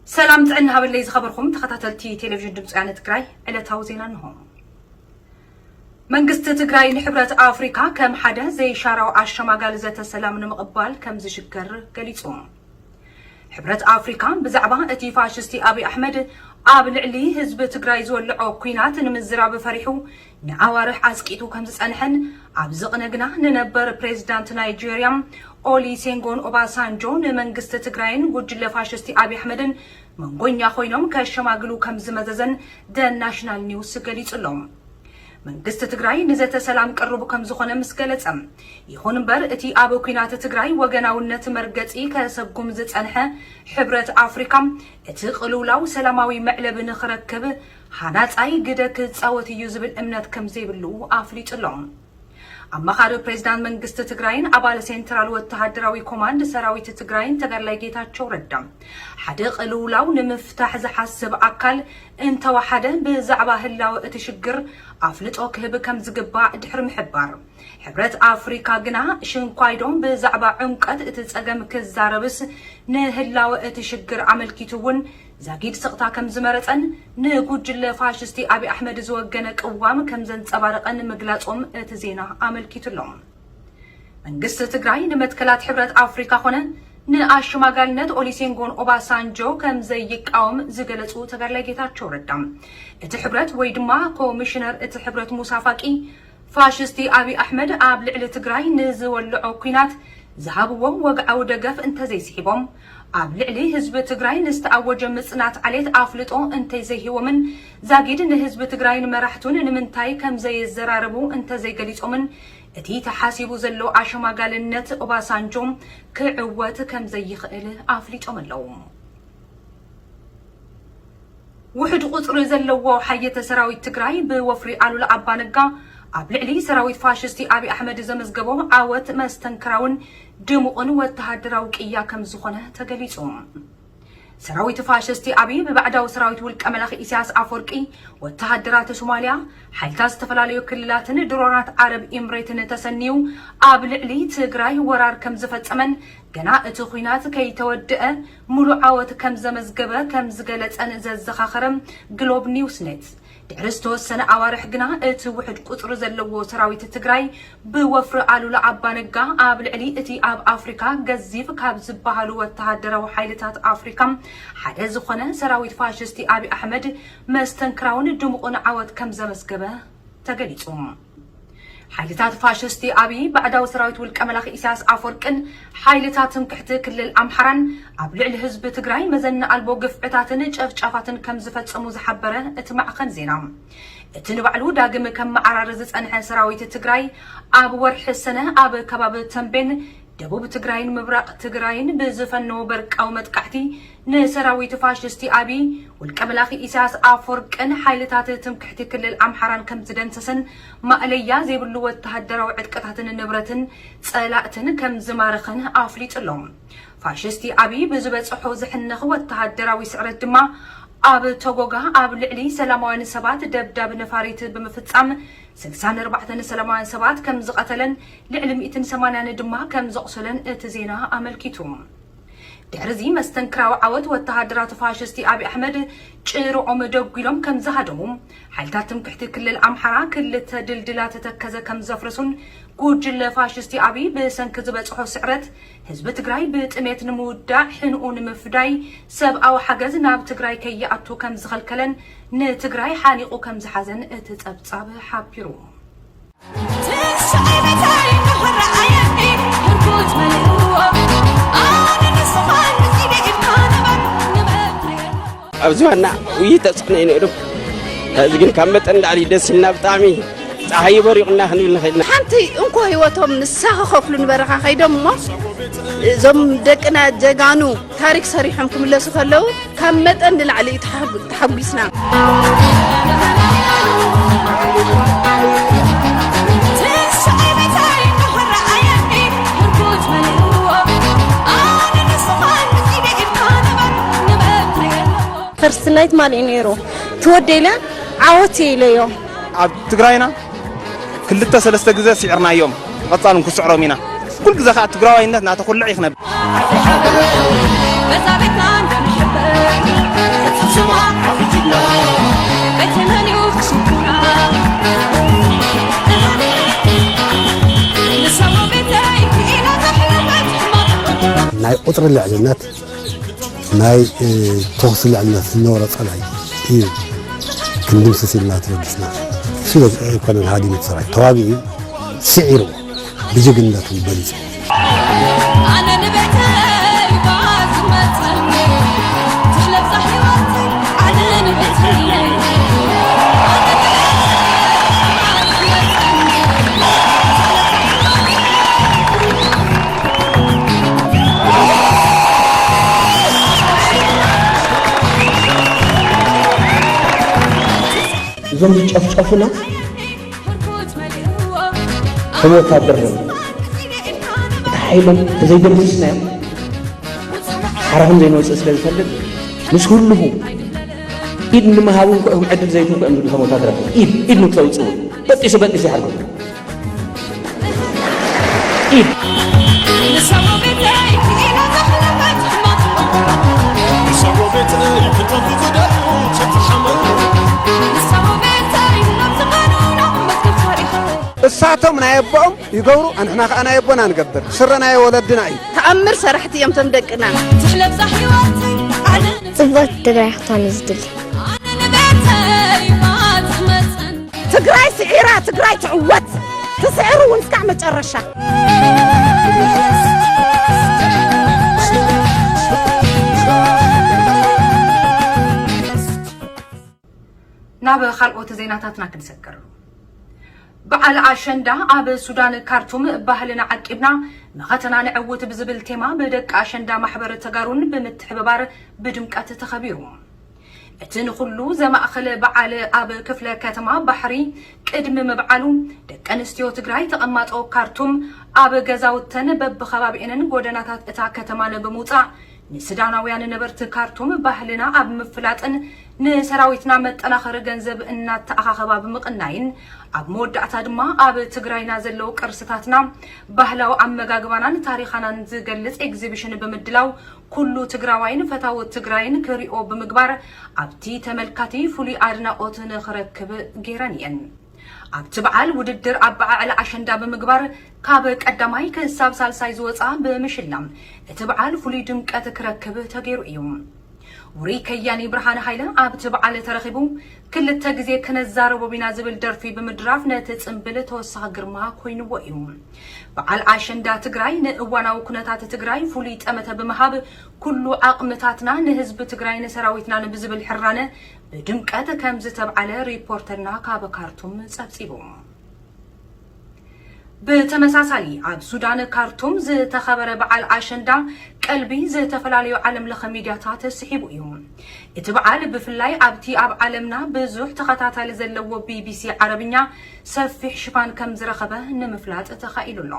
ሰላም ጥዕና ሃበለይ ዝኸበርኩም ተኸታተልቲ ቴሌቪዥን ድምፂ ወያነ ትግራይ፣ ዕለታዊ ዜና እንሆ። መንግስቲ ትግራይ ንሕብረት ኣፍሪካ ከም ሓደ ዘይሻራዊ ኣሸማጋሊ ዘተ ሰላም ንምቕባል ከም ዝሽገር ገሊጹ። ሕብረት ኣፍሪካ ብዛዕባ እቲ ፋሽስቲ ኣብይ ኣሕመድ ኣብ ልዕሊ ህዝቢ ትግራይ ዝወልዖ ኲናት ንምዝራብ ፈሪሑ ንኣዋርሕ ኣስቂጡ ከም ዝጸንሐን፣ ኣብ ዝቕነ ግና ንነበር ፕሬዚዳንት ናይጄርያ ኦሊሴንጎን ኦባሳንጆ ንመንግስቲ ትግራይን ጉጅለ ፋሽስቲ ኣብይ ኣሕመድን መንጎኛ ኮይኖም ከሸማግሉ ከም ዝመዘዘን ደ ናሽናል ኒውስ ገሊጹ ኣሎ። መንግስቲ ትግራይ ንዘተ ሰላም ቅሩብ ከም ዝኾነ ምስ ገለጸ፣ ይኹን እምበር እቲ ኣብ ኲናት ትግራይ ወገናውነት መርገጺ ከሰጉም ዝጸንሐ ሕብረት ኣፍሪካ፣ እቲ ቅልውላው ሰላማዊ መዕለቢ ንኽረክብ ሃናጻይ ግደ ክጻወት እዩ ዝብል እምነት ከም ዘይብሉ ኣፍሊጡ ኣሎ። ኣማኻሪ ፕሬዚዳንት መንግስቲ ትግራይን ኣባል ሴንትራል ወተሃደራዊ ኮማንድ ሰራዊት ትግራይን ተጋዳላይ ጌታቸው ረዳ፣ ሓደ ቅልውላው ንምፍታሕ ዝሓስብ ኣካል እንተወሓደ ብዛዕባ ህላወ እቲ ሽግር ኣፍልጦ ክህብ ከም ዝግባእ ድሕሪ ምሕባር፣ ሕብረት ኣፍሪካ ግና ሽንኳይዶም ብዛዕባ ዕምቀት እቲ ጸገም ክዛረብስ ንህላወ እቲ ሽግር ኣመልኪቱ እውን ዛጊድ ስቕታ ከም ዝመረጸን ንጉጅለ ፋሽስቲ ኣብይ ኣሕመድ ዝወገነ ቅዋም ከም ዘንጸባረቐን ምግላጾም እቲ ዜና ኣመልኪቱ ኣሎ። መንግስቲ ትግራይ ንመትከላት ሕብረት ኣፍሪካ ኮነ ንኣሸማጋልነት ኦሊሴንጎን ኦባሳንጆ ከም ዘይቃወም ዝገለጹ ተጋዳላይ ጌታቸው ረዳ፣ እቲ ሕብረት ወይ ድማ ኮሚሽነር እቲ ሕብረት ሙሳ ፋቂ ፋሽስቲ ኣብይ ኣሕመድ ኣብ ልዕሊ ትግራይ ንዝወልዖ ኲናት ዝሃብዎ ወግዓዊ ደገፍ እንተዘይስሒቦም፣ ኣብ ልዕሊ ህዝቢ ትግራይ ንዝተኣወጀ ምጽናት ዓሌት ኣፍልጦ እንተዘይሂቦምን ዛጊድ ንህዝቢ ትግራይን መራሕቱን ንምንታይ ከም ዘየዘራርቡ እንተዘይገሊጾምን እቲ ተሓሲቡ ዘሎ ኣሸማጋልነት ኦባሳንጆ ክዕወት ከም ዘይኽእል ኣፍሊጦም ኣለዉ። ውሕድ ቁፅሪ ዘለዎ ሓየተ ሰራዊት ትግራይ ብወፍሪ ኣሉላ ኣባነጋ ኣብ ልዕሊ ሰራዊት ፋሽስቲ ኣብይ ኣሕመድ ዘመዝገቦ ዓወት መስተንክራውን ድሙቕን ወተሃደራዊ ቅያ ከም ዝኾነ ተገሊፁ። ሰራዊት ፋሽስቲ ኣብይ ብባዕዳዊ ሰራዊት ውልቀ መላኺ ኢሳያስ ኣፈወርቂ፣ ወተሃደራት ሶማልያ፣ ሓይልታት ዝተፈላለዩ ክልላትን ድሮናት ዓረብ ኢምሬትን ተሰንዩ ኣብ ልዕሊ ትግራይ ወራር ከም ዝፈጸመን ገና እቲ ኹናት ከይተወድአ ሙሉእ ዓወት ከም ዘመዝገበ ከም ዝገለጸን ዘዘኻኸረ ግሎብ ኒውስ ኔት፣ ድሕሪ ዝተወሰነ ኣዋርሕ ግና እቲ ውሕድ ቁጽሪ ዘለዎ ሰራዊት ትግራይ ብወፍሪ ኣሉላ ኣባነጋ ኣብ ልዕሊ እቲ ኣብ ኣፍሪካ ገዚፍ ካብ ዝበሃሉ ወተሃደራዊ ሓይልታት ኣፍሪካ ሓደ ዝኾነ ሰራዊት ፋሽስቲ ኣብይ ኣሕመድ መስተንክራውን ድሙቕን ዓወት ከም ዘመዝገበ ተገሊጹ። ሓይልታት ፋሽስቲ ኣብይ ባዕዳዊ ሰራዊት ውልቀ መላኺ ኢሳያስ ኣፈወርቅን ሓይልታት ትምክሕቲ ክልል ኣምሓራን ኣብ ልዕሊ ህዝቢ ትግራይ መዘና ኣልቦ ግፍዕታትን ጨፍጫፋትን ከም ዝፈጸሙ ዝሓበረ እቲ ማዕኸን ዜና፣ እቲ ንባዕሉ ዳግም ከመዓራሪ ዝጸንሐ ሰራዊት ትግራይ ኣብ ወርሒ ሰነ ኣብ ከባቢ ተንቤን ደቡብ ትግራይን ምብራቕ ትግራይን ብዝፈነዎ በርቃዊ መጥቃዕቲ ንሰራዊት ፋሽስቲ ኣብይ ውልቀ መላኺ ኢሳያስ ኣፈወርቅን ሓይልታት ትምክሕቲ ክልል ኣምሓራን ከም ዝደምሰሰን ማእለያ ዘይብሉ ወተሃደራዊ ዕጥቅታትን ንብረትን ጸላእትን ከም ዝማረኸን ኣፍሊጡ ኣሎ። ፋሽስቲ ኣብይ ብዝበጽሖ ዝሕነኽ ወተሃደራዊ ስዕረት ድማ ኣብ ቶጎጋ ኣብ ልዕሊ ሰላማውያን ሰባት ደብዳብ ነፋሪት ብምፍጻም ስልሳን ኣርባዕተን ሰላማውያን ሰባት ከም ዝቐተለን ልዕሊ ሚእትን ሰማንያን ድማ ከም ዘቑሰለን እቲ ዜና ኣመልኪቱ። ድሕሪ እዚ መስተንክራዊ ዓወት ወተሃደራት ፋሽስቲ ኣብይ ኣሕመድ ጭርዖም ደጒሎም ከም ዝሃደሙ፣ ሓይልታት ትምክሕቲ ክልል ኣምሓራ ክልተ ድልድላት ተከዘ ከም ዘፍረሱን ጉጅለ ፋሽስቲ ኣብይ ብሰንኪ ዝበጽሖ ስዕረት ህዝቢ ትግራይ ብጥሜት ንምውዳእ ሕንኡ ንምፍዳይ ሰብኣዊ ሓገዝ ናብ ትግራይ ከይኣቱ ከም ዝኸልከለን ንትግራይ ሓኒቑ ከም ዝሓዘን እቲ ጸብጻብ ሓቢሩ። ኣብዚ ዋና ውይይት ተፅዕኖ እዩ ነይሩ። ሕዚ ግን ካብ መጠን ላዕሊ ደስ ኢልና ብጣዕሚ ፀሓይ በሪቑና ክንብል ንኽእል ኢና። ሓንቲ እንኮ ህይወቶም ንሳ ክኸፍሉ ንበረኻ ከይዶም እሞ እዞም ደቅና ጀጋኑ ታሪክ ሰሪሖም ክምለሱ ከለዉ ካብ መጠን ንላዕሊ እዩ ተሓጉ- ተሓጒስና። ፈርስት ናይት ማን እዩ ነይሩ? ትወደይ ኢለ ዓወት እየ ኢለዮ። ኣብ ትግራይና ክልተ ሰለስተ ግዜ ስዒርናዮም፣ ብቐጻል እውን ክስዕሮም ኢና። ኩሉ ግዜ ከዓ ትግራዋይነት እናተኹልዕ እዩ ክነብር። ናይ ቁፅሪ ልዕልነት፣ ናይ ተኹሲ ልዕልነት ዝነበሮ ፀላኢ እዩ ክንድምስስ ኢልና ተበጊስና። እሱ ኣይኮነን ሃዲሙ ሰራዊት ተዋጊኡ፣ ስዒሩ፣ ብጅግንነቱ በሊፁ። እዞም ዝጨፍጨፉና ከም ወታደር ነው። እቲ ሓይሎም ተዘይደምስስናዮም ሓራኹም ዘይንወፅእ ስለ ዝፈልጥ ምስ ህልኹ ኢድ ንምሃቡ እንኳ እዮም ዕድል ዘይትንኩ እዮም ዝብሉ። ከም ወታደር ኢድ ኢድ ንክተውፅኡ በጢሱ በጢሱ ይሓርኩም። ኢድ እሳቶም ናይ ኣቦኦም ይገብሩ፣ ኣንሕና ከኣ ናይ ኣቦና ንገብር። ስረ ናይ ወለድና እዩ። ተኣምር ሰራሕቲ እዮም ቶም ደቅና። ጽብቕቲ ትግራይ ክትኮን እዩ ዝድሊ። ትግራይ ስዒራ ትግራይ ትዕወት። ትስዕር እውን እስካዕ መጨረሻ። ናብ ካልኦት ዜናታትና ክንሰግር። በዓል ኣሸንዳ ኣብ ሱዳን ካርቱም ባህልና ዓቂብና መኸተና ንዕውት ብዝብል ቴማ ብደቂ ኣሸንዳ ማሕበር ተጋሩን ብምትሕብባር ብድምቀት ተኸቢሩ። እቲ ንኹሉ ዘማእኸለ በዓል ኣብ ክፍለ ከተማ ባሕሪ ቅድሚ ምብዓሉ ደቂ ኣንስትዮ ትግራይ ተቐማጦ ካርቱም ኣብ ገዛውተን በብኸባቢኤንን ጎደናታት እታ ከተማን ብምውፃእ ንሱዳናውያን ነበርቲ ካርቱም ባህልና ኣብ ምፍላጥን ንሰራዊትና መጠናኸሪ ገንዘብ እናተኣኻኸባ ብምቕናይን ኣብ መወዳእታ ድማ ኣብ ትግራይና ዘለዉ ቅርስታትና ባህላዊ ኣመጋግባናን ታሪኻናን ዝገልፅ ኤግዚቢሽን ብምድላው ኩሉ ትግራዋይን ፈታዊ ትግራይን ክሪኦ ብምግባር ኣብቲ ተመልካቲ ፍሉይ ኣድናቖት ንኽረክብ ገይረን እየን። ኣብቲ በዓል ውድድር ኣበዓዕላ ኣሸንዳ ብምግባር ካብ ቀዳማይ ክሳብ ሳልሳይ ዝወፃ ብምሽላም እቲ በዓል ፍሉይ ድምቀት ክረክብ ተገይሩ እዩ። ውሩይ ከያኒ ብርሃነ ሃይለ ኣብቲ በዓል ተረኺቡ ክልተ ግዜ ክነዛረቦም ኢና ዝብል ደርፊ ብምድራፍ ነቲ ፅምብል ተወሳኺ ግርማ ኮይንዎ እዩ። በዓል ኣሸንዳ ትግራይ ንእዋናዊ ኩነታት ትግራይ ፍሉይ ጠመተ ብምሃብ ኩሉ ዓቕምታትና ንህዝቢ ትግራይ ንሰራዊትናን ብዝብል ሕራነ ብድምቀት ከም ዝተብዓለ ሪፖርተርና ካብ ካርቱም ፀብፂቡ። ብተመሳሳሊ ኣብ ሱዳን ካርቱም ዝተኸበረ በዓል ኣሸንዳ ቀልቢ ዝተፈላለዩ ዓለም ለኸ ሚድያታት ስሒቡ እዩ። እቲ በዓል ብፍላይ ኣብቲ ኣብ ዓለምና ብዙሕ ተኸታታሊ ዘለዎ ቢቢሲ ዓረብኛ ሰፊሕ ሽፋን ከም ዝረኸበ ንምፍላጥ ተኻኢሉ ኣሎ።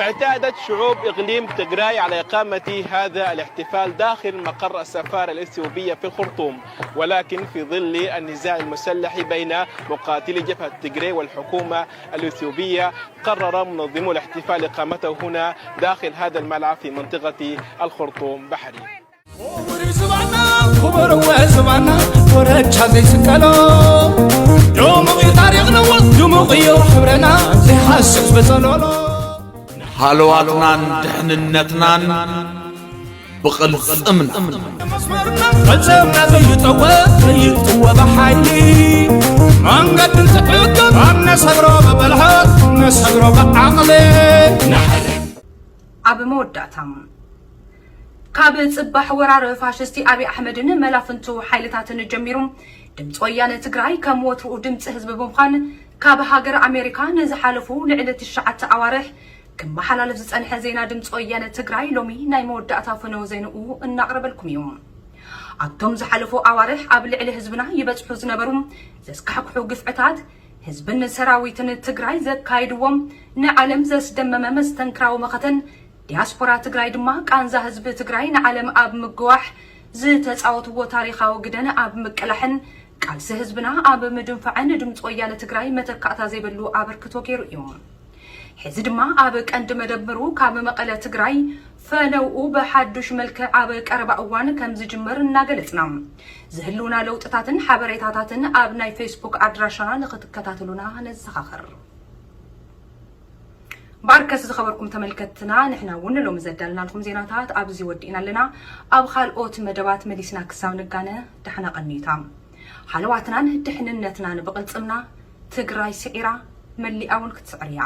اعتادت شعوب إقليم تجراي على إقامة هذا الاحتفال داخل مقر السفارة الإثيوبية في الخرطوم، ولكن في ظل النزاع المسلح بين مقاتلي جبهة تجراي والحكومة الإثيوبية، قرر منظمو الاحتفال إقامته هنا داخل هذا الملعب في منطقة الخرطوم بحري. ክቡር ዝባና ክቡር ዝባና ወረቻ ዘይስቀሎ ድሙቕ እዩ ታሪኽና ድሙቕ እዩ ሕብረና ዘይሓስስ በጸሎሎ ሃለዋትናን ድሕንነትናን ብቕልጽምና መስመርና ፈጸምና ዘይጠወ ዘይጥወ ብሓይሊ መንገድን ትዕቅብ ኣብ ነሰግሮ ብብልሓት ነሰግሮ ብዓቕሊ ኣብ መወዳእታ ካብ ጽባሕ ወራር ፋሽስቲ ኣብይ ኣሕመድን መላፍንቱ ሓይልታትን ጀሚሩ ድምፂ ወያነ ትግራይ ከም ወትርኡ ድምፂ ህዝቢ ብምዃን ካብ ሃገር ኣሜሪካ ንዝሓለፉ ልዕሊ ትሽዓተ ኣዋርሕ ክመሓላለፍ ዝፀንሐ ዜና ድምፂ ወያነ ትግራይ ሎሚ ናይ መወዳእታ ፈነወ ዜንኡ እናቕረበልኩም እዩ። ኣብቶም ዝሓለፉ ኣዋርሕ ኣብ ልዕሊ ህዝብና ይበፅሑ ዝነበሩ ዘስካሕክሑ ግፍዕታት ህዝብን ሰራዊትን ትግራይ ዘካይድዎም ንዓለም ዘስደመመ መስተንክራዊ መኸተን ዲያስፖራ ትግራይ ድማ ቃንዛ ህዝቢ ትግራይ ንዓለም ኣብ ምግዋሕ ዝተፃወትዎ ታሪኻዊ ግደን ኣብ ምቅላሕን ቃልሲ ህዝብና ኣብ ምድንፋዕን ድምፂ ወያነ ትግራይ መተካእታ ዘይብሉ ኣበርክቶ ገይሩ እዩ። ሕዚ ድማ ኣብ ቀንዲ መደብሩ ካብ መቐለ ትግራይ ፈነውኡ ብሓዱሽ መልክዕ ኣብ ቀረባ እዋን ከም ዝጅመር እናገለጽና፣ ዝህልውና ለውጥታትን ሓበሬታታትን ኣብ ናይ ፌስቡክ ኣድራሻና ንኽትከታተሉና ነዘኻኽር። ባርከስ ዝኸበርኩም ተመልከትና፣ ንሕና እውን ሎሚ ዘዳልናልኩም ዜናታት ኣብዚ ወዲእና ኣለና። ኣብ ካልኦት መደባት መሊስና ክሳብ ንጋነ ዳሕና ቀኒታ። ሃለዋትናን ድሕንነትናን ብቕልጽምና፣ ትግራይ ስዒራ መሊኣ እውን ክትስዕር እያ።